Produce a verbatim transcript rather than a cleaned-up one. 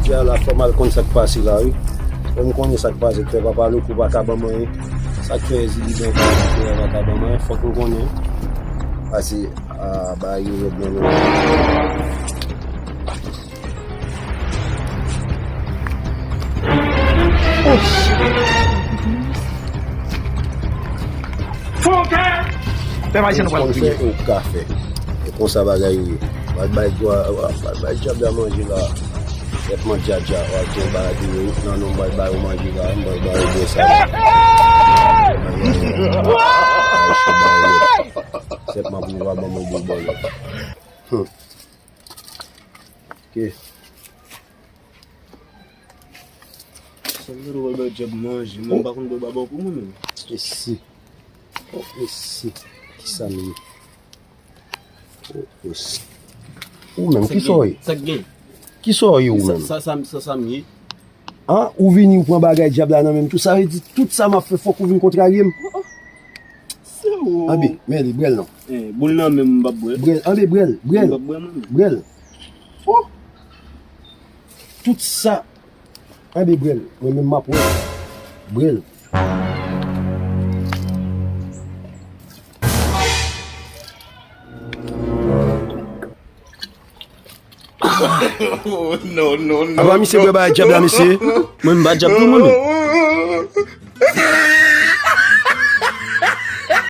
Jodi a la, fò m al konn sa k pase la, wi. Fò m konnen sa k pase, k fè Papa Louko pa ka ban m anyen. Sa k fè Zili Blanco pa ka ban m anyen, fòk m konnen. Pase, a, bagay yo rèd nan men. Fè pa jan nou pral kriye. Ou ka fè. E konsa bagay yo ye. Pral bay dwa, pral bay dyab la manje la. Sèt man djadja, w ap gen bagay yo nan non, m pral bay ou manje la, m pral bay ou bwè sa la. Ay, ay, ay. Ay, se bagay yo. Sèt man pou yo pa ban mwen bòbò yo. Hmm. Ok. Sa vle di w pral bay dyab manje, mwen pa konn bwè bòbò pou mwen menm. Mesi. Oh, mesi. Kisa m ye? Oh, mesi. Ou menm, kisa w ye? Sa k gen? Kisa w ye ou menm? Sa, sa, sa, sa m ye? An, ou vini, ou pran bagay dyab la nan men m tou. Sa vle di, tout sa m ap fè, fòk ou vin kontrarye m. Se ou. Anbe, men li, bwè l non. Eh, boul nan men m, m p ap bwè. Bwè l, anbe, bwè l, bwè l. M p ap bwè mwen menm. Bwè l. Oh! Tout sa. Anbe, bwè l. Mwen menm m ap wè. Bwè l. Oh, no, no, no. Apa misye bwè bagay dyab la, mesye? Mwen m pa dyab tou, mwen menm.